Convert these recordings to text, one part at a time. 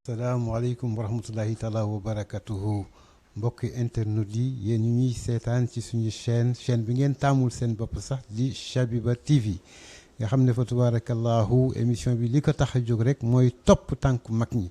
salaamaaleykum wa rahmatullahi taala wa barakatuhu mbokki internet yi yéen ñu ñuy seetaan ci suñu chaîne bi ngeen taamul seen bopp sax di Shabiba TV nga xam ne fa tabarakallahu émission bi li ko tax a jóg rek mooy topp tànku mag ñi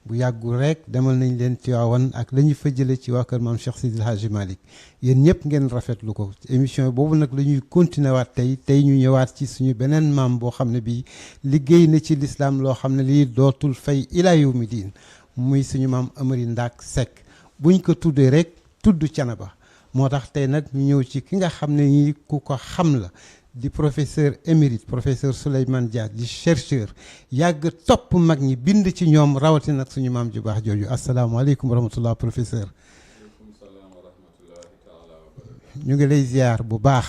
bu yàggul rek demal nañ leen Tiwaawan ak la ñu fa jële ci waa kër maam Cheikh Sidil Hadji Malick yéen ñëpp ngeen rafetlu ko émission boobu nag la ñuy continuer waat tey ñu ñëwaat ci suñu beneen maam boo xam ne bii liggéey na ci lislaam loo xam ne lii dootul fay ilaa yawmi diin muy suñu maam Amary Ndack Seck buñ ko tuddee rek tudd Thiénaba moo tax tey nag ñu ñëw ci ki nga xam ne ñi ku ko xam la di professeur émérite professeur Souleymane Dia di chercheur yàgg topp mag ñi bind ci ñoom rawatina nag suñu maam ju baax jooju asalaamaaleykum wa rahmatullah professeur. waaleykum salaam wa rahmatullahi taala wa barakatuh. ñu ngi lay ziar bu baax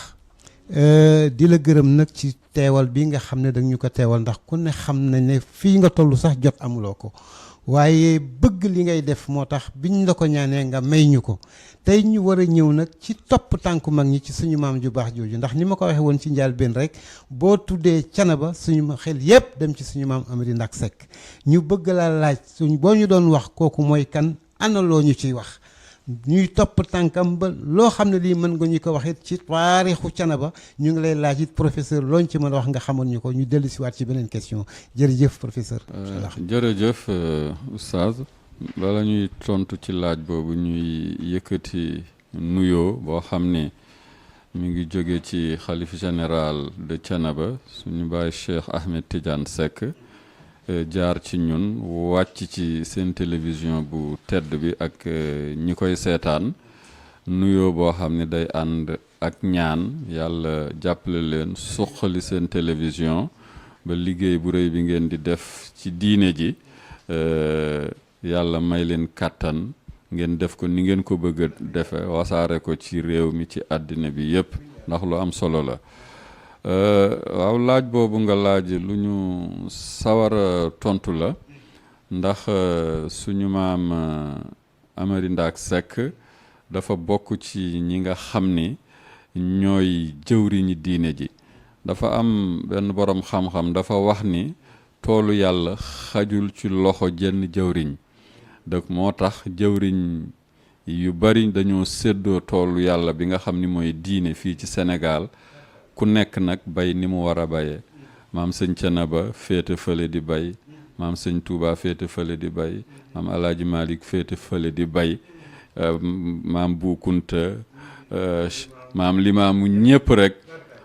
di la gërëm nag ci teewal bi nga xam ne dañu ko teewal ndax ku ne xam nañ ne fii nga toll sax jot amuloo ko waaye bëgg li ngay def moo tax biñ la ko ñaanee nga may ñu ko tey ñu war a ñëw nag ci topp tànku mag ñi ci suñu maam ju baax jooju ndax ni ma ko waxee woon ci njëlbéen rek boo tuddee Thiénaba suñu xel yépp dem ci suñu maam Amary Ndack Seck ñu bëgg laa laaj boo ñu doon wax kooku mooy kan ana loo ñu ciy wax ñuy topp tànkam ba loo xam ne lii mën nga ñu ko wax it ci taarixu Thiénaba ñu ngi lay laaj it professeur looñ ci mën a wax nga xamoon ñu ko ñu dellu si waat ci beneen question jërëjëf professeur. jërëjëf oustaz bala ñuy tontu ci laaj boobu ñuy yëkkati nuyoo boo xam ne mi ngi jóge ci xalif général de Thiénaba suñu baay Cheikh Ahmed Tidiane Seck jaar ci ñun wàcc ci seen télévision bu tedd bi ak ñi koy seetaan nuyoo boo xam ne day ànd ak ñaan yàlla jàppale leen suqali seen télévision ba liggéey bu rëy bi ngeen di def ci diine ji yàlla may leen kàttan ngeen def ko ni ngeen ko bëgg a defe wasaare ko ci réew mi ci àddina bi yépp ndax lu am solo la waaw laaj boobu nga laaj lu ñu sawara tontu la ndax suñu maam Amary Ndack Seck dafa bokk ci ñi nga xam ni ñooy jëwriñi diine ji dafa am benn boroom xam-xam dafa wax ni toolu yàlla xajul ci loxo jenn jëwriñ donc moo tax jëwriñ yu bari dañoo séddoo toolu yàlla bi nga xam ni mooy diine fii ci Sénégal ku nekk nag bay ni mu war a bayee maam sëñ Thiénaba féete fële di bay maam sëñ Touba féete fële di bay maam Alaaji Malick féete fële di bay maam Bu Kunta maam Limaamu ñépp rek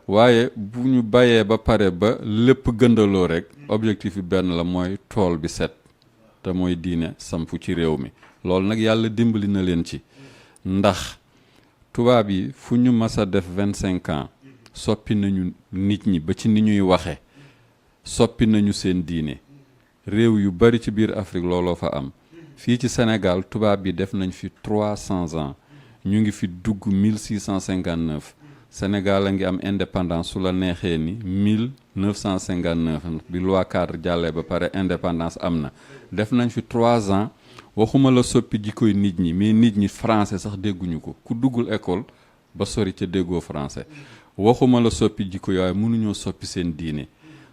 waaye bu ñu bayee ba pare ba lépp gëndaloo rek objectif bi benn la mooy tool bi set te mooy diine sampu ci réew mi loolu nag yàlla dimbali na leen ci ndax tubaab yi fu ñu mas a def 25 ans soppi nañu nit ñi ba ci ni ñuy waxe soppi nañu seen diine réew yu bari ci biir Afrique looloo fa am fii ci Sénégal tubaab bi def nañ fi 300 ans ñu ngi fi dugg 1659 Sénégal a ngi am indépendance su la neexee ni 1959 bi loi cadre jàllee ba pare indépendance am na def nañ fi 3 ans waxuma la soppi jikkoy nit ñi mais nit ñi français sax dégguñu ko ku duggul école ba sori ca déggoo français waxuma la soppi jikko yooyu mënuñoo soppi seen diine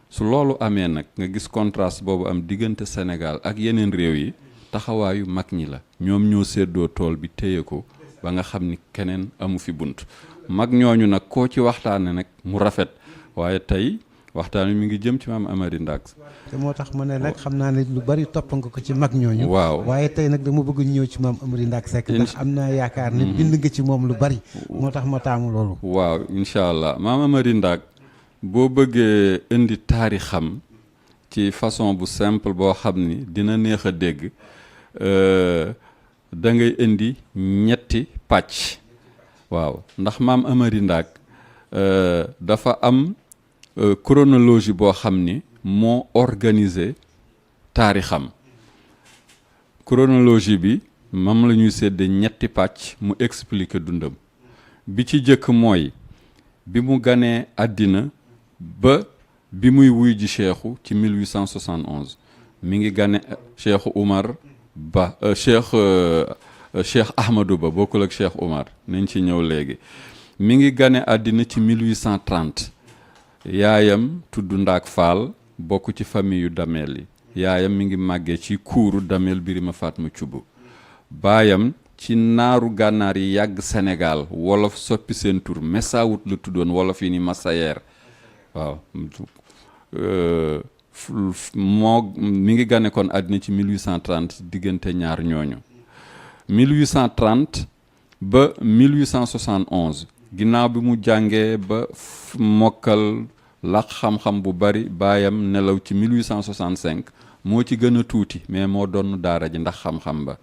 su loolu amee nag nga gis contraste boobu am diggante Sénégal ak yeneen réew yi taxawaayu mag ñi la ñoom ñoo séddoo tool bi téye ko ba nga xam ni keneen amu fi bunt mag ñooñu nag koo ci waxtaane nag mu rafet waaye tey waxtaan wi mi ngi jëm ci maam Amary Ndack te moo tax ma ne nag xam naa ne lu bari topp nga ko ci mag ñooñu waaw waaye tey nag dama bëgg ñëw ci maam Amary Ndack Seck ndax am naa yaakaar ne bind nga ci moom lu bari moo tax ma taamu loolu waaw incha allah maam Amary Ndack boo bëggee indi taarixam ci façon bu simple boo xam ni dina neex a dégg da ngay indi ñetti pàcc waaw ndax maam Amary Ndack dafa am chronologie boo xam ni moo organisé taarixam chronologie bi moom la ñuy séddee ñetti pàcc mu expliquer dundam bi ci jëkk mooy bi mu ganee àddina ba bi muy wuy ji cheikhu ci 1871 mi ngi gane cheikhu Oumar Ba cheikh Ahmadou Ba bokkul ak cheikh Oumar nañ ci ñëw léegi mi ngi gane àddina ci 1830 yaayam tudd Ndaak Fall bokk ci famille yu dameel yi yaayam mi ngi màggee ci kuuru Damel Birima Fatma Thioub baayam ci naaru gànnaar yi yàgg Sénégal wolof soppi seen tur Messaawut la tuddoon wolof yi ni Massayer waaw moo mi ngi gane kon àddina ci 1830 diggante ñaar ñooñu 1830 ba 1871 ginnaaw bi mu jàngee ba mokkal làq xam-xam bu bari baayam nelaw ci 1865 moo ci gën a tuuti mais moo doon daara ji ndax xam-xam ba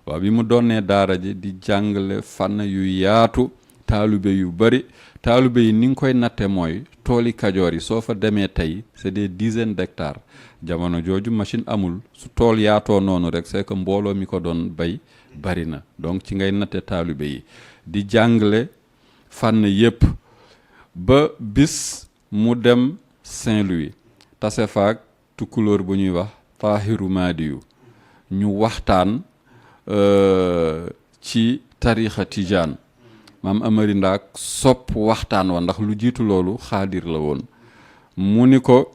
waaw bi mu doonee daara ji di jàngale fànn yu yaatu taalibe yu bari taalibe yi ni nga koy natte mooy tooli kajoor yi soo fa demee tey c'est des dizaines d'hectares jamono jooju machine amul su tool yaatoo noonu rek c'est que mbooloo mi ko doon bay bari na donc ci ngay natte taalibe yi di jàngale fànn yépp ba bis mu dem Saint-Louis tase faak tukkulóor bu ñuy wax Tahiru Madiyu ñu waxtaan ci tarixa tijaan maam Amari Ndaak sopp waxtaan wa ndax lu jiitu loolu xaadir la woon mu ni ko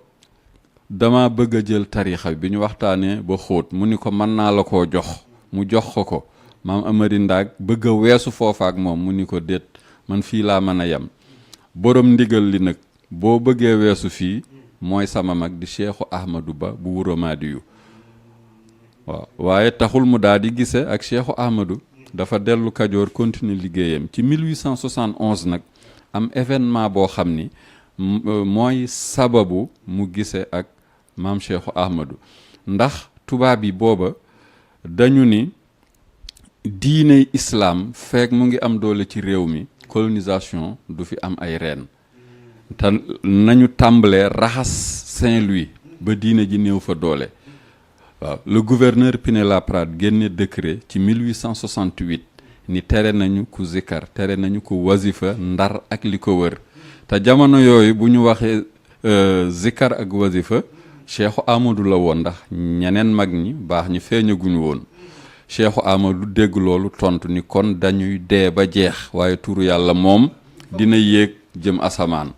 dama bëgg a jël tarixa bi ñu waxtaanee ba xóot mu ni ko mën naa la koo jox mu jox ko maam Amari Ndaak bëgg a weesu foofa ak moom mu ni ko déet man fii laa mën a yem borom ndigal li nag boo bëggee weesu fii mooy sama mag di Cheikhu Ahmadou Ba bu Wuro Madiyu waaw waaye taxul mu daal di gise ak Cheikhu Ahmadou dafa dellu Kajoor continuer liggéeyam ci 1871 nag am événement boo xam ni mooy sababu mu gise ak maam Cheikhu Ahmadou ndax tubaab yi booba dañu ni diiney islaam fekk mu ngi am doole ci réew mi colonisation du fi am ay reen te nañu tàmbalee raxas Saint-Louis ba diine ji néew fa doole waaw le gouverneur Pinet-Laprade génne décret ci 1868 ni tere nañu ku zikar tere nañu ku wazifa Ndar ak li ko wër te jamono yooyu bu ñu waxee zikar ak wazifa Cheikhu Amadou la woon ndax ñeneen mag ñi baax ñi feeñaguñu woon Cheikhu Amadou dégg loolu tontu ni kon dañuy dee ba jeex waaye turu yàlla moom dina yéeg jëm asamaan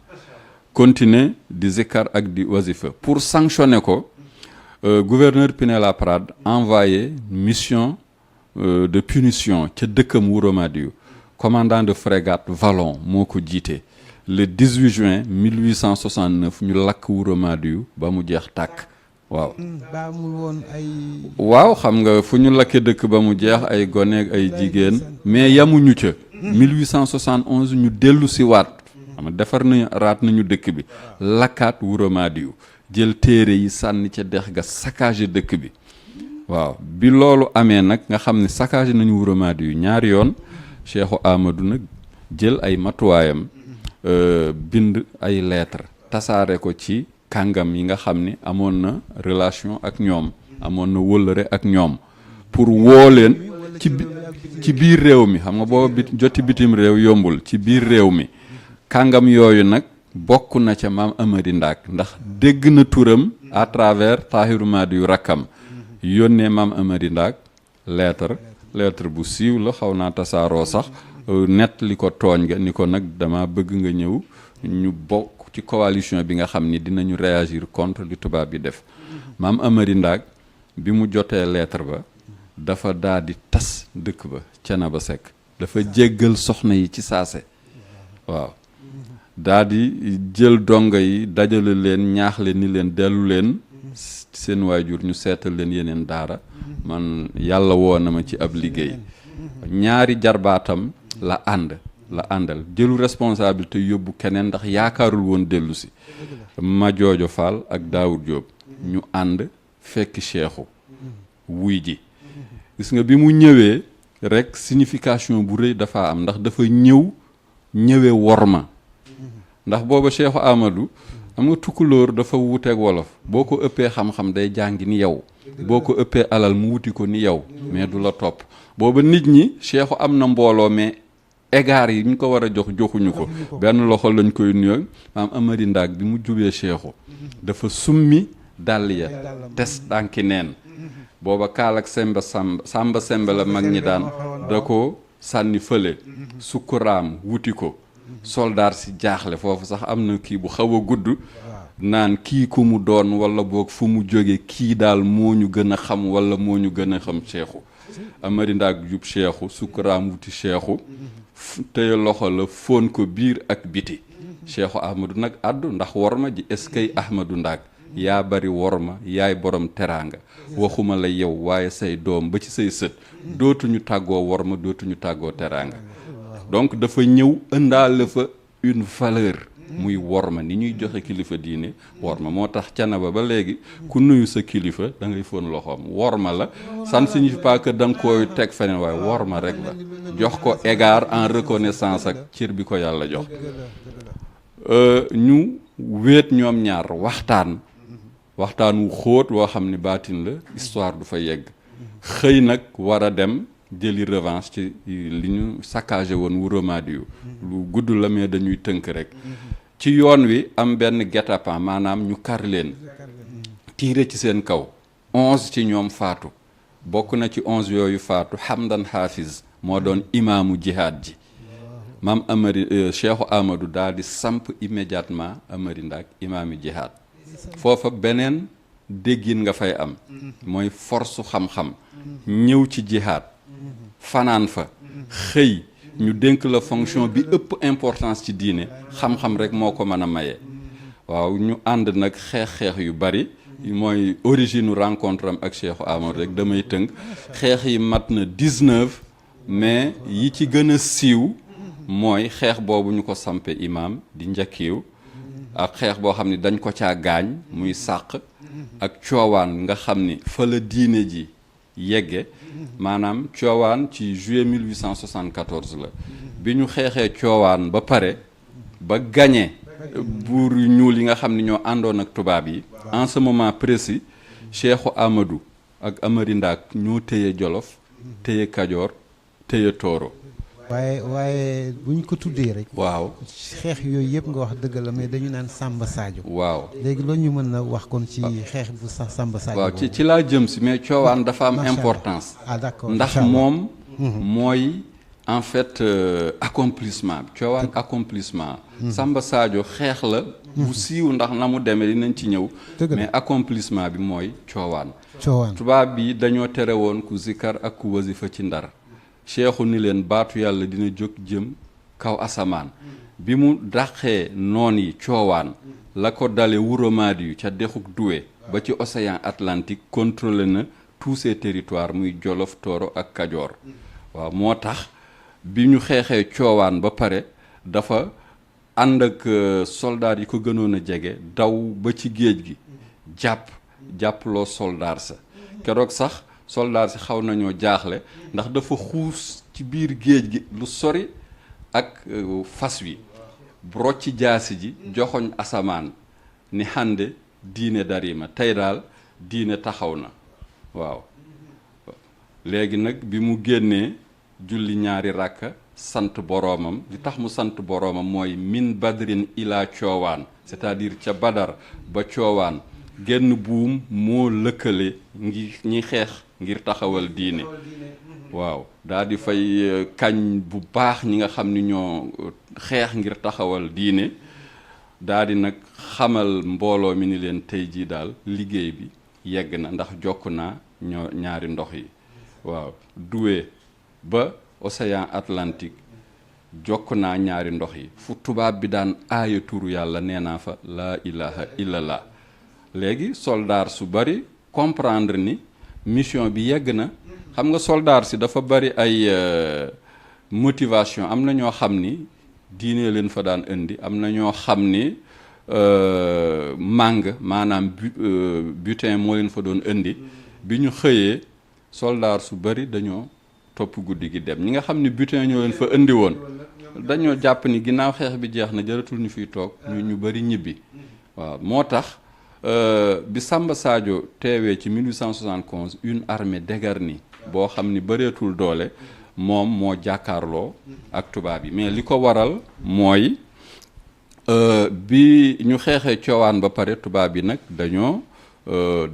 continuer di zikar ak di wazifa pour sanctionner ko gouverneur Pinet-Laprade envoyé mission de punition ca dëkkam Wuro Madiyu commandant de frégate Vallon moo ko jiite le 18 juin 1869 ñu lakk Wuro Madiyu ba mu jeex tàkk waaw baamul woon ay waaw xam nga fu ñu lakkee dëkk ba mu jeex ay gone ak ay jigéen mais yamuñu ca 1871 ñu dellu si waat xam defar nañu raat nañu dëkk bi lakkaat Wuro Madiyu jël téere yi sànni ca dex ga saccagé dëkk bi waaw bi loolu amee nag nga xam ne saccagé nañu Wuro Madiyu ñaari yoon Cheikhu Amadou nag jël ay matuwaayam bind ay lettre tasaare ko ci kàngam yi nga xam ni amoon na relation ak ñoom amoon na wëllëre ak ñoom pour woo leen ci biir réew mi xam nga booba joti bitim réew yombul ci biir réew mi kàngam yooyu nag bokk na ca maam Amari Ndaak ndax dégg na turam à travers Tahiru Madiyu rakkam yónnee maam Amari Ndaak lettre bu siiw la xaw naa tasaaroo sax nett li ko tooñ ga ni ko nag dama bëgg nga ñëw ñu bokk ci coalition bi nga xam ni dinañu réagir contre li tubaab bi def maam Amari Ndaak bi mu jotee lettre ba dafa daal di tas dëkk ba Thiénaba Seck dafa jéggal soxna yi ci saase waaw daa di jël dongo yi dajale leen ñaax leen ni leen dellu leen seen waajur ñu seetal leen yeneen daara man yàlla woo na ma ci ab liggéey ñaari jarbaatam la àndal jëlu responsabilité yóbbu keneen ndax yaakaarul woon dellu si ma joojo Fall ak Daawud Jóob ñu ànd fekk Cheikhu wuy ji gis nga bi mu ñëwee rek signification bu rëy dafa am ndax dafa ñëwee worma ndax booba Cheikhu Amadou am nga tukkulóor dafa wuteeg wolof boo ko ëppee xam-xam day jàngi ni yow boo ko ëppee alal mu wuti ko ni yow mais du la topp booba nit ñi Cheikhu am na mbooloo mais égard yi ñu ko war a jox joxuñu ko benn loxo lañ koy nuyoo maam Amari Ndaak bi mu jubee Cheikhu dafa summi dàll ya tes tànki neen booba kaal ak samba sembe la mag ñi daan da ko sànni fële sukkuraam wuti ko soldaar si jaaxle foofu sax am na kii bu xaw a gudd naan kii ku mu doon wala boog fu mu jóge kii daal moo ñu gën a xam wala moo ñu gën a xam Cheikhou Amary Ndack jub Cheikhou sukkuraam wuti Cheikhou tey loxo la fóon ko biir ak biti Cheikhou Ahmadou nag addu ndax worma ji est-ce que Ahmadou Ndack yaa bari worma yaay borom teraanga waxuma la yow waaye say doom ba ci say sët dootuñu tàggoo worma dootuñu tàggoo teraanga donc dafa ñëw ëndaale fa une valeur muy worma ni ñuy joxe kilifa diine worma moo tax Thiénaba ba léegi ku nuyu sa kilifa da ngay fóon loxoom worma la ça ne signifie pas que da nga koy teg feneen waaye worma rek la jox ko égard en reconnaissance ak cër bi ko yàlla jox ñu wéet ñoom ñaar waxtaan wu xóot woo xam ne baatin la histoire du fa yegg xëy nag war a dem jëli revanche ci li ñu saccagé woon Wuro Madiou lu gudd la mais dañuy tënk rek ci yoon wi am benn guet-apens maanaam ñu kar leen tiire ci seen kaw 11 ci ñoom faatu bokk na ci 11 yooyu faatu Hamdan Hafiz moo doon imaamu jihaad ji maam Amary Cheikhou Amadou daal di samp immédiatement Amary Ndack imaamu jihaad foofa beneen déggin nga fay am mooy force xam-xam ñëw ci jihaad fanaan fa xëy ñu dénk la fonction bi ëpp importance ci diine xam-xam rek moo ko mën a maye waaw ñu ànd nag xeex yu bari mooy origine rencontre am ak Cheikhou Amadou rek damay tënk xeex yi mat na 19 mais yi ci gën a siiw mooy xeex boobu ñu ko sampe imam di njëkkiw ak xeex boo xam ne dañ ko caa gaañ muy sàq ak coowaan nga xam ni fa la diine ji yegge maanaam coowaan ci juillet 1874 la bi ñu xeexee coowaan ba pare ba gañe buur yu ñuul yi nga xam ne ñoo àndoon ak tubaab yi en ce moment précis Cheikhou Amadou ak Amary Ndack ñoo téye Jolof téye Kajoor téye Tooro waaye bu ñu ko tuddee rek. waaw xeex yooyu yëpp nga wax dëgg la mais dañu naan Samba Sadio. waaw léegi loolu ñu mën na wax kon ci xeex bu sax Samba Sadio. waaw ci laa jëm si mais coowaan dafa am importance. ah d'accord ndax moom. mooy en fait accomplissement bi coowaan accomplissement. Samba Sadio xeex la. bu siiw ndax na mu demee dinañ ci ñëw. mais accomplissement bi mooy coowaan. tubaab bi dañoo tere woon ku zikar ak ku wasifa ci Ndar. Cheikhou ni leen baatu yàlla dina jóg jëm kaw asamaan bi mu dàqee noon yi coowaan la ko dale Wuro Madiou ca dexuk Doué ba ci océan Atlantique contrôlé na tous ces territoires muy Jolof Tooro ak Kajoor waaw moo tax bi ñu xeexee coowaan ba pare dafa ànd ak soldaar yi ko gënoon a jege daw ba ci géej gi jàpploo soldaar sa keroog sax soldaar si xaw nañoo jaaxle ndax dafa xuus ci biir géej gi lu sori ak fas wi brocci jaasi ji joxoñ asamaan ni hande diine darima tey daal diine taxaw na waaw léegi nag bi mu génnee julli ñaari ràkka sant boroomam li tax mu sant boroomam mooy min badrin ila coowaan c'est-à-dire ca Badar ba coowaan genn buum moo lëkkale ñi xeex ngir taxawal diine waaw daal di fay kañ bu baax ñi nga xam ni ñoo xeex ngir taxawal diine daal di nag xamal mbooloo mi ni leen tey jii daal liggéey bi yegg na ndax jokk naa ñaari ndox yi waaw Doué ba océan Atlantique jokk naa ñaari ndox yi fu tubaab bi daan aaya turu yàlla nee naa fa laa ilaha illallah léegi soldaar su bari comprendre ni mission bi yegg na xam nga soldaar si dafa bari ay motivation am na ñoo xam ni diine leen fa daan indi am na ñoo xam ni màng maanaam butin moo leen fa doon indi bi ñu xëyee soldaar su bari dañoo topp guddi gi dem ñi nga xam ni butin ñoo leen fa indi woon dañoo jàpp ni ginnaaw xeex bi jeex na jaratul ñu fiy toog ñu bari ñibbi waaw moo tax bi Samba Sadio teewee ci 1871 une armée dégarnie boo xam ni bëreetul doole moom moo jàkkaarloo ak tubaab yi mais li ko waral mooy bi ñu xeexee coowaan ba pare tubaab yi nag dañoo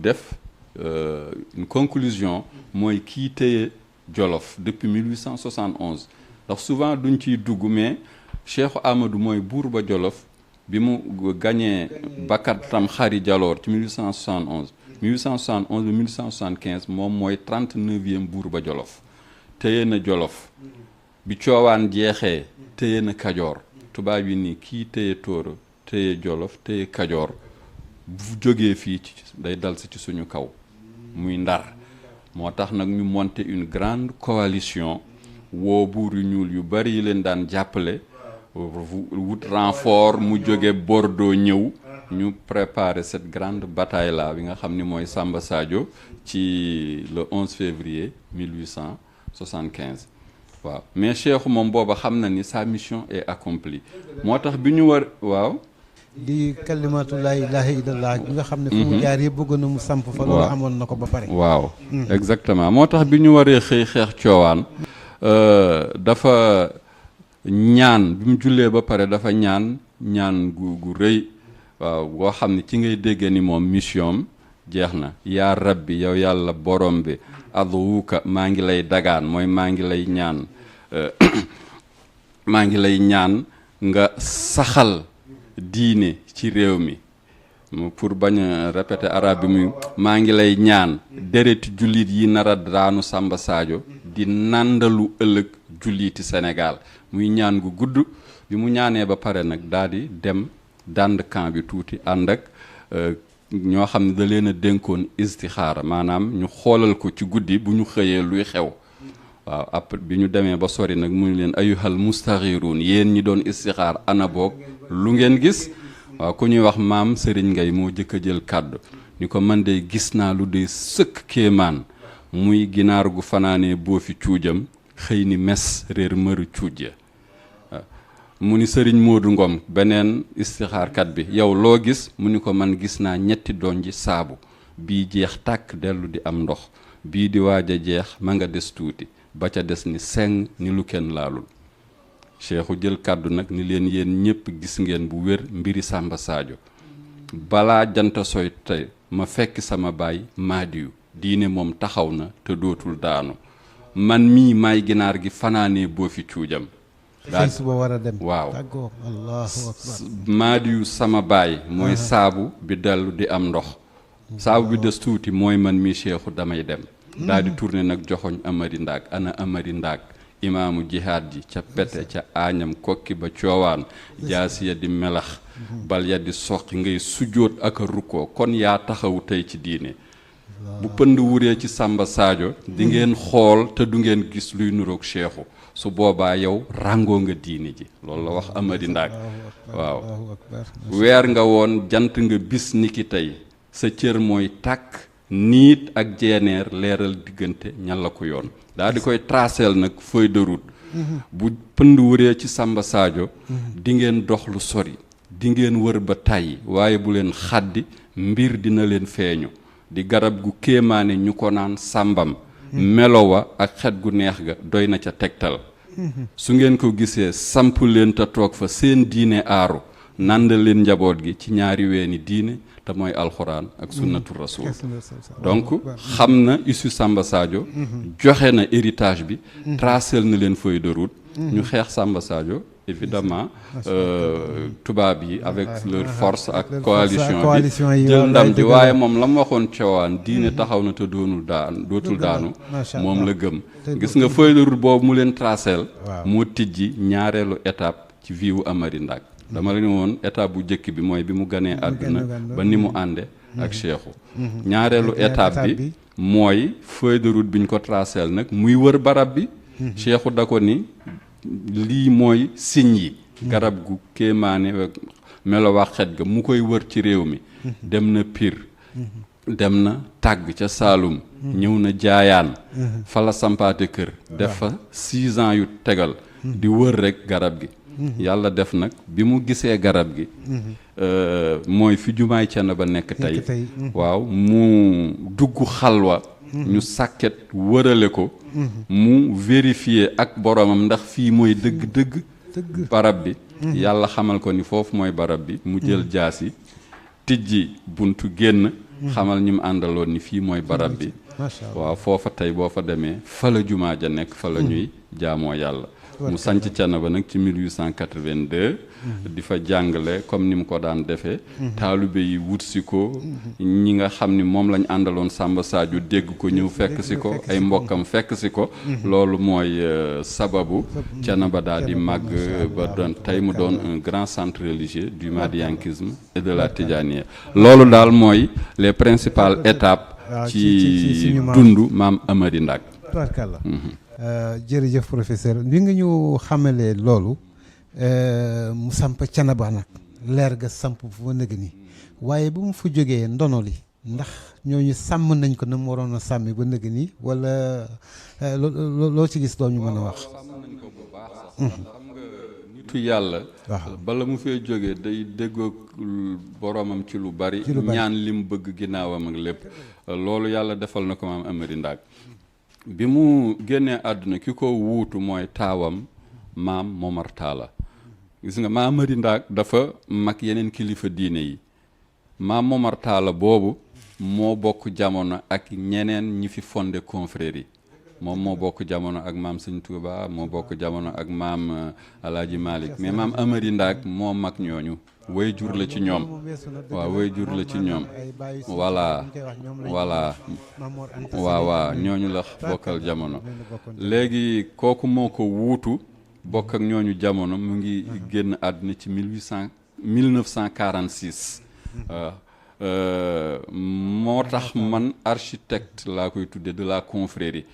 def une conclusion mooy kii téye Jolof depuis 1871 ndax souvent duñ ciy dugg mais Cheikhou Amadou mooy buur ba Jolof bi mu gañee Bakatam Xari Jaloor ci 1871 1871 ba 1875 moom mooy 39e buur ba Jolof téye na Jolof bi coowaan jeexee téye na Kajoor tubaab yi nii kii téye Tooro téye Jolof téye Kajoor bu jógee fii ci day dal si ci suñu kaw muy Ndar moo tax nag ñu monter une grande coalition woo buur yu ñuul yu bari yi leen daan jàppale wut renfort mu jóge Bordeaux ñëw ñu préparer cette grande bataille là bi nga xam ni mooy Samba Sadio ci le 11 février 1875 waaw mais Cheikh moom booba xam na ni sa mission est accomplie moo tax bi ñu war waaw di kalimatu laa ilaaha illallah bi nga xam ne fu mu jaar yëpp bëggoon na mu samp fa loolu amoon na ko ba pare waaw exactement moo tax bi ñu waree xëy xeex coowaan dafa ñaan bi mu jullee ba pare dafa ñaan gu rëy waaw boo xam ne ci ngay déggee ni moom mission jeex na yaa rabbi yow yàlla borom bi adwuka maa ngi lay dagaan mooy maa ngi lay ñaan maa ngi lay ñaan nga saxal diine ci réew mi pour bañ a répéter arabe bi muy maa ngi lay ñaan dereti jullit yi nara daanu Samba Sadio di nandalu ëllëg julliti Sénégal muy ñaan gu gudd bi mu ñaanee ba pare nag daal di dem dànd camp bi tuuti ànd ak ñoo xam ne da leen a dénkoon istixaara maanaam ñu xoolal ko ci guddi bu ñu xëyee luy xew waaw après bi ñu demee ba sori nag mu leen ayuhal mustaxiruun yéen ñi doon istixaar ana boog lu ngeen gis waaw ku ñuy wax maam Serigne Ngay moo jëkk a jël kàddu ni ko man de gis naa lu de sëkk kéemaan muy ginaar gu fanaanee boo fi cuujam xëy ni mes réer mëru cuuj ya mu ni Serigne Modou Ngom beneen istixaarkat bi yow loo gis mu ni ko man gis naa ñetti donji saabu bii jeex tàkk dellu di am ndox bii di waaj a jeex ma nga des tuuti ba ca des ni seng ni lu kenn laalul Cheikhu jël kàddu nag ni leen yéen ñëpp gis ngeen bu wér mbiri Samba Sadio balaa janta soy tey ma fekk sama baay Maadiyu diine moom taxaw na te dootul daanu man mii maay ginaar gi fanaanee boo fi cuujam xëy suba war a dem waaw tàggoo allahu akbar Maadiyu sama baay mooy saabu bi dellu di am ndox saabu bi des tuuti mooy man mii Cheikhu damay dem daal di tourné nag joxoñ Amari Ndaak ana Amari Ndaak imaamu jihaad ji ca pete ca aañam kokki ba coowaan jaasi ya di melax bal ya di soqi ngay sujjóot ak a rukkoo kon yaa taxawu tey ci diine bu pënd wuree ci Samba Sadio di ngeen xool te du ngeen gis luy nuroog Cheikhu su boobaa yow ràngoo nga diine ji loolu la wax Amari Ndaak waaw weer nga woon jant nga bis niki tey sa cër mooy tàkk niit ak jeeneer leeral diggante ñan la ko yoon daal di koy traceel nag feuille de route bu pënd wuree ci Samba Sadio di ngeen dox lu sori di ngeen wër ba tàyyi waaye bu leen xaddi mbir dina leen feeñu di garab gu kéemaane ñu ko naan sàmbam melowa ak xet gu neex ga doy na ca tegtal su ngeen ko gisee samp leen te toog fa seen diine aaru nandal leen njaboot gi ci ñaari weeni diine te mooy alxuraan ak sunnatu rasul donc xam na issue Samba Sadio joxe na héritage bi tracel na leen feuille de route ñu xeex Samba Sadio évidemment tubaab yi avec leur force ak coalition bi jël ndam ji waaye moom la mu waxoon coowaan diine taxaw na te dootul daanu moom la gëm gis nga feuille de route boobu mu leen tracel moo tijji ñaareelu étape ci vie wu Amari Ndaak dama la ne woon étape bu njëkk bi mooy bi mu ganee àdduna ba ni mu ànde ak Cheikhu ñaareelu étape bi mooy feuille de route bi ñu ko tracel nag muy wër barab bi Cheikhu da ko ni lii mooy signe yi garab gu kéemaane melo wax xet ga mu koy wër ci réew mi dem na Pire dem na tàgg ca Saalum ñëw na Jaayaan fa la sampaate kër def fa 6 ans yu tegal di wër rek garab gi yàlla def nag bi mu gisee garab gi mooy fi jumaay Thiénaba nekk tey waaw mu dugg xalwa ñu sàkket wërale ko mu vérifier ak boromam ndax fii mooy dëgg-dëgg barab bi yàlla xamal ko ni foofu mooy barab bi mu jël jaasi tijji buntu génn xamal ñi mu àndaloon ni fii mooy barab bi waaw foofa tey boo fa demee fa la jumaa ja nekk fa la ñuy jaamoo yàlla mu sanc Thiénaba nag ci 1882 di fa jàngale comme ni mu ko daan defee taalibe yi wut si ko ñi nga xam ni moom lañ àndaloon Samba Sadio dégg ko ñëw fekk si ko ay mbokkam fekk si ko loolu mooy sababu Thiénaba daal di màgg ba doon tey mu doon un grand centre religieux du madiankisme et de la Tidjaniya loolu daal mooy les principales étapes ci dundu maam Amary Ndak. tubaarkàlla jërëjëf professeur bi nga ñu xamalee loolu mu samp Thiénaba nag leer ga samp fu ma nëgg ni waaye bu mu fa jógee ndono li ndax ñooñu sàmm nañ ko na mu waroon a sàmmi ba nëgg ni wala loo ci gis doo ñu mën a wax. sàmm nañ ko bu baax sax. xam nga nitu yàlla. bala mu fee jógee day déggoog boromam ci lu bari. ñaan li mu bëgg ginnaawam ak lépp. loolu yàlla defal na ko maam Amary Ndak bi mu génnee àdduna ki ko wuutu mooy taawam maam Momar Talla gis nga maam Amary Ndak dafa mag yeneen kilifa diine yi maam Momar Talla boobu moo bokk jamono ak ñeneen ñi fi fondé confrérie yi moom moo bokk jamono ak maam Sëñ Touba moo bokk jamono ak maam Alaaji Malick mais maam Amary Ndak moo mag ñooñu way jur la ci ñoom waaw way jur la ci ñoom voilà waaw ñooñu la bokkal jamono léegi kooku moo ko wuutu bokk ak ñooñu jamono mu ngi génn àdduna ci 1946 moo tax man architecte laa koy tudde de la confrérie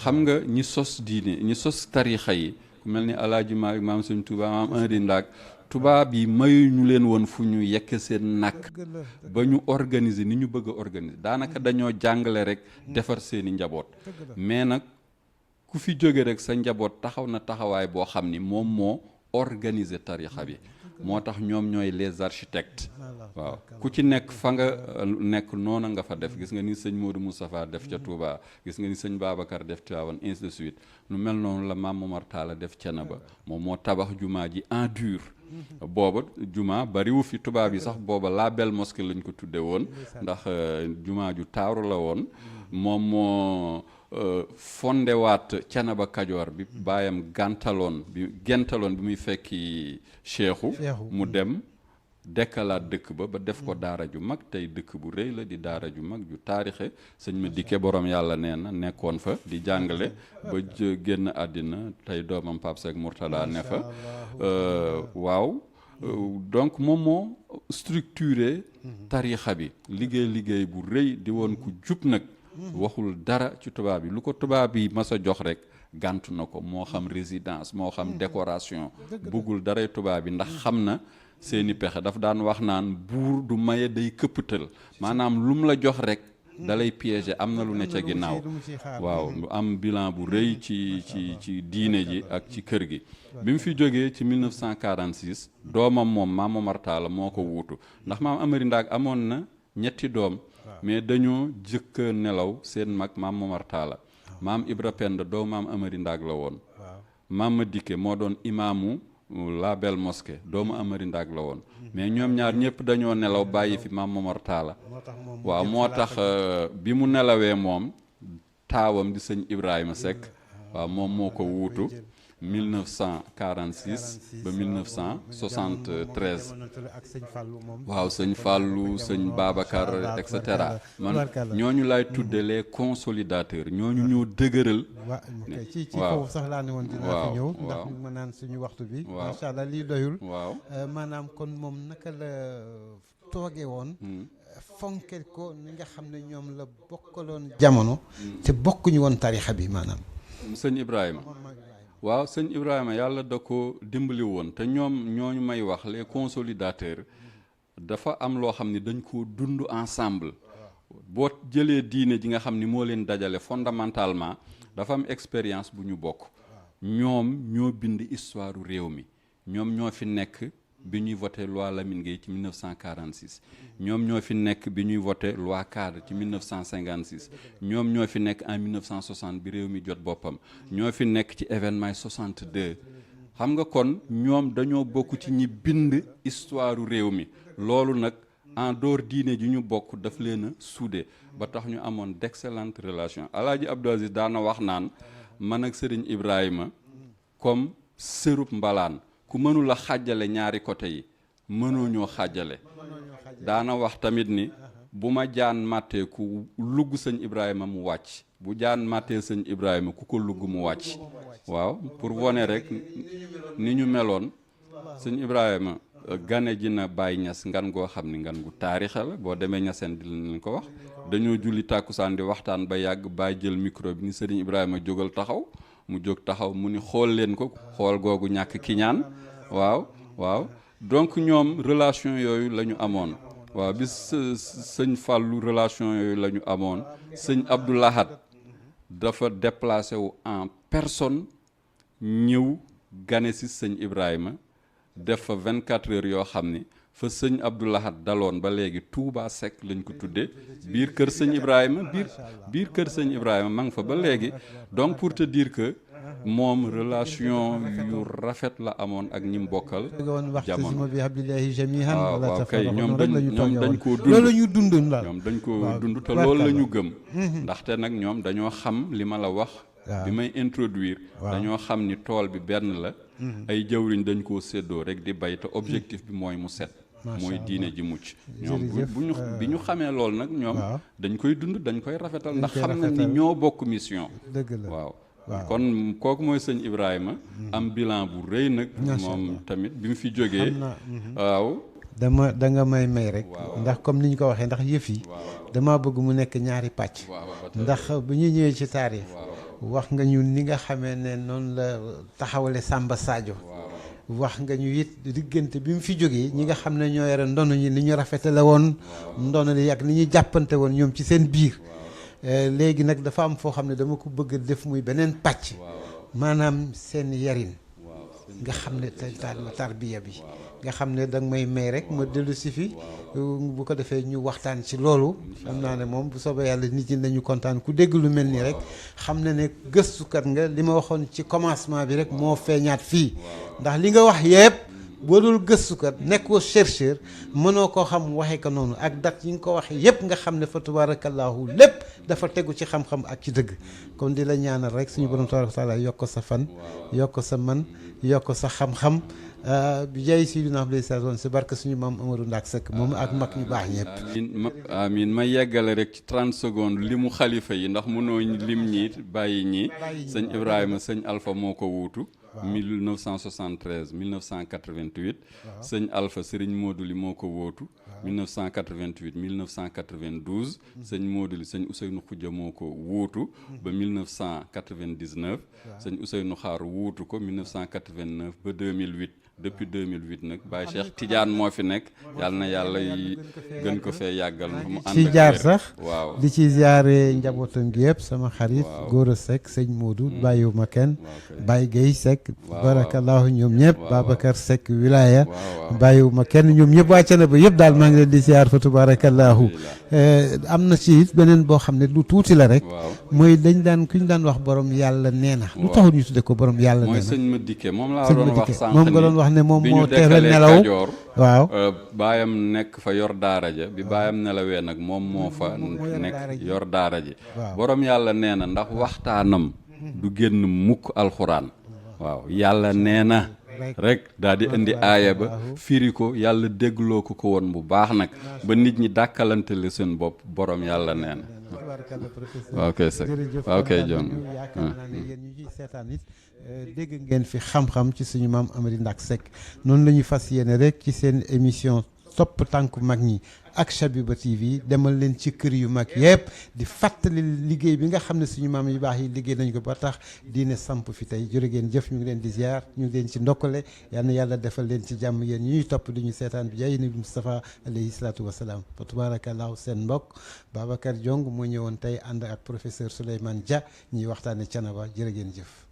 xam nga ñi sos diine ñi sos tarixa yi ku mel ni Alaaji Maalik maam Sëñ Tuubaa maam Amary Ndak tubaab yi mayu ñu leen woon fu ñu yekk seen nakk ba ñu organiser ni ñu bëgg a organiser daanaka dañoo jàngale rek defar seeni njaboot mais nag ku fi jóge rek sa njaboot taxaw na taxawaay boo xam ni moom moo organiser tarixa bi moo tax ñoom ñooy les architectes waaw ku ci nekk fa nga nekk noona nga fa def gis nga ni sëñ Modou Moustapha def ca Touba gis nga ni sëñ Babacar def Tivaouane ainsi de suite nu mel noonu la maam Momar Talla def Thiénaba moom moo tabax jumaa ji en dur booba juma bariwu fi tubaab yi sax booba la belle mosquée lañ ko tudde woon ndax juma ju taaru la woon moom moo fondewaat Thiénaba Kajoor bi baayam gentaloon bi muy fekki cheikhu mu dem dekkalaat dëkk ba def ko daara ju mag tey dëkk bu rëy la di daara ju mag ju taarixe sëñ ma dikke borom yàlla nee na nekkoon fa di jàngale ba génn àddina tey doomam Pape Seck Mourtada ne fa waaw donc moom moo structuré tarixa bi liggéey bu rëy di woon ku jub nag waxul dara ci tubaab yi lu ko tubaab yi mas a jox rek gàntu na ko moo xam résidence moo xam décoration bëggul daray tubaab yi ndax xam na seeni pexe daf daan wax naan buur du maye day këppatal maanaam lu mu la jox rek dalay piéger am na lu ne ca ginnaaw waaw lu am bilan bu rëy ci diine ji ak ci kër gi bi mu fi jógee ci 1946 doomam moom maam Momar Talla moo ko wuutu ndax maam Amary Ndak amoon na ñetti doom mais dañoo jëkk nelaw seen mag maam Momar Talla maam Ibra Penda doomu maam Amary Ndak la woon maam ma dikke moo doon imaamu la belle mosquée doomu Amary Ndak la woon mais ñoom ñaar ñëpp dañoo nelaw bàyyi fi maam Momar Talla waaw moo tax bi mu nelawee moom taawam di sëñ Ibrahima Seck waaw moom moo ko wuutu 1946 ba 1973 waaw sëñ Fallou sëñ Babacar et cetera man ñooñu lay tudde les consolidateurs ñooñu ñoo dëgëral ci foofu sax laa ne woon dinaa fi ñëw ndax ma naan suñu waxtu bi macha allah lii doyul maanaam kon moom naka la tooge woon fonke ko ni nga xam ne ñoom la bokkaloon jamono te bokkuñu woon tarixa bi maanaam sëñ Ibrahima waaw sëñ Ibrahima yàlla da ko dimbali woon te ñoom ñooñu may wax les consolidateurs dafa am loo xam ni dañ koo dund ensemble boo jëlee diine ji nga xam ni moo leen dajale fondamentalement dafa am expérience bu ñu bokk ñoom ñoo bind histoire réew mi ñoom ñoo fi nekk bi ñuy voté loi Lamine Gueye ci 1946 ñoom ñoo fi nekk bi ñuy voté loi cadre ci 1956 ñoom ñoo fi nekk en 1960 bi réew mi jot boppam ñoo fi nekk ci événement 62 xam nga kon ñoom dañoo bokk ci ñi bind histoire réew mi loolu nag en dehors diine ji ñu bokk daf leen a soudé ba tax ñu amoon d'excellentes relations Alaaji Abdou Aziz daana wax naan man ak Serigne Ibrahima comme sërub mbalaan ku mënula xàjjale ñaari côté yi mënoo ñoo xàjjale. daana wax tamit ni bu ma jaan màttee ku lugg sëñ Ibrahima mu wàcc bu jaan màttee sëñ Ibrahima ku ko lugg mu wàcc. waaw pour wone rek ni ñu meloon sëñ Ibrahima gane ji na Baay Ñas ngan goo xam ni ngan gu taarixa la boo demee ñaseen di leen ko wax. dañoo julli tàkkusaan di waxtaan ba yàgg Baay jël micro bi ni sëriñ Ibrahima jógal taxaw mu jóg taxaw mu ni xool leen ko xool googu ñàkk kiñaan. waaw donc ñoom relation yooyu la ñu amoon. waaw bis sëñ Fallou relation yooyu la ñu amoon. sëñ Abdou Lahad dafa déplacé wu en personne ñëw gane si sëñ Ibrahima def fa 24 heures yoo xam ni fa sëñ Abdou Lahad daloon ba léegi Touba Seck lañ ko tuddee biir kër sëñ Ibrahima biir kër sëñ Ibrahima ma nga fa ba léegi. donc pour te dire que moom relation yu rafet la amoon ak ñi mu bokkal jamono. waaw kay ñoom dañ koo dund loolu la ñu dund la ñoom dañ koo dund te loolu la ñu gëm. ndaxte nag ñoom dañoo xam li ma la wax. bi may introduire. dañoo xam ni tool bi benn la. ay jawriñ dañ koo séddoo rek di bay te objectif bi mooy mu set. mooy diine ji mucc. ñoom bi ñu xamee loolu nag ñoom. dañ koy dund dañ koy rafetal ndax xam na ni ñoo bokk mission. dëgg la waaw. kon kooku mooy sëñ Ibrahima. am bilan bu rëy nag. moom tamit bi mu fi jógee. waaw. da nga may rek. ndax comme ni ñu ko waxee ndax yëf yi. dama bëgg mu nekk ñaari pàcc. ndax bu ñuy ñëwee ci taarix. wax nga ñu ni nga xamee ne noonu la taxawale Samba Sadio. wax nga ñu it diggante bi mu fi jógee ñi nga xam ne ñoo yore ndono ñi ni ñu rafetale woon. ndono li ak ni ñu jàppante woon ñoom ci seen biir. léegi nag dafa am foo xam ne dama ko bëgg def muy beneen pàcc. maanaam seen yarin. nga xam ne tarbiya bi. nga xam ne danga may rek ma dellu si fi bu ko defee ñu waxtaan ci loolu. xam naa ne moom bu soobee yàlla nit ñi nañu kontaan ku dégg lu mel nii rek. xam na ne gëstukat nga li ma waxoon ci commencement bi rek moo feeñaat fii. ndax li nga wax yépp boo dul gëstukat nekkoo chercheur mënoo koo xam waxee ko noonu ak dat yi nga ko waxee yépp nga xam ne fa tabarakallahu lépp dafa tegu ci xam-xam ak ci dëgg. kon di la ñaanal rek suñu borom tabaraka taala yokk ko sa fan yokk sa man yokk sa xam-xam bi jaay si dina xam ne si barke suñu maam Amadou Ndak Seck moom ak mag ñu baax ñëpp. amiin ma yeggale rek ci 30 secondes limu xalifa yi ndax mënoo lim ñi bàyyi ñi sëñ Ibrahima sëñ Alpha moo ko wuutu. 1973 1988. sëñ Alpha Serigne Modou li moo ko wóotu. 1988 1992. sëñ Modou li sëñ Ousseynou Khoudia moo ko wuutu. ba 1999. sëñ Ousseynou Xaar wuutu ko 1989 ba 2008. depuis 2008 nag Baye Cheikh Tidiane moo fi nekk yàlla na yàlla gën ko fee yàggal mu ànd ci jaar sax waaw di ci ziare njabootam gi yëpp sama xarit Gora Seck sëñ Modou bàyyiwuma kenn Baye Guèye Seck barakallahu ñoom ñëpp Babacar Seck wilaya bàyyiwuma kenn ñoom ñëpp wàcce na ba yëpp daal maa ngi leen di ziar fa tabarakallahu am na ci beneen boo xam ne lu tuuti la rek mooy ku ñu daan wax borom yàlla nee na lu taxul ñu tudde ko borom yàlla nee na mooy sëñ ma dikke moom laa doon wax sànq moom nga doon wax ne moom moo teel a nelaw waaw baayam nekk fa yor daara ja bi baayam nelawee nag moom moo fa nekk yor daara ji borom yàlla nee na ndax waxtaanam du génn mukk alxuraan waaw yàlla nee na rek daal di indi aaya ba firi ko yàlla déggloo ko woon bu baax nag ba nit ñi dàkkalante la seen bopp borom yàlla nee na waaw kay sëñ waaw kay John yaakaar naa ne yéen ñu ciy seetaan it dégg ngeen fi xam-xam ci suñu maam Amady Ndak Seck noonu la ñuy fas yéene rek ci seen émission topp tànku mag ñi ak Chabiba TV demal leen ci kër yu mag yëpp di fàttali liggéey bi nga xam ne suñu maam yu baax yi liggéey nañ ko ba tax diine samp fi tey jërë ngeen jëf ñu ngi leen di ziar ñu ngi leen ci ndokkale yal na yàlla defal leen ci jàmm yéen ñuy topp di ñu seetaan bi jaay nabi Moustapha alayhi salaatu wasalaam fa tabarakallahu seen mbokk Babacar Diong moo ñëwoon tey ànd ak professeur Souleymane Dia ñuy waxtaane Thiénaba jërë ngeen jëf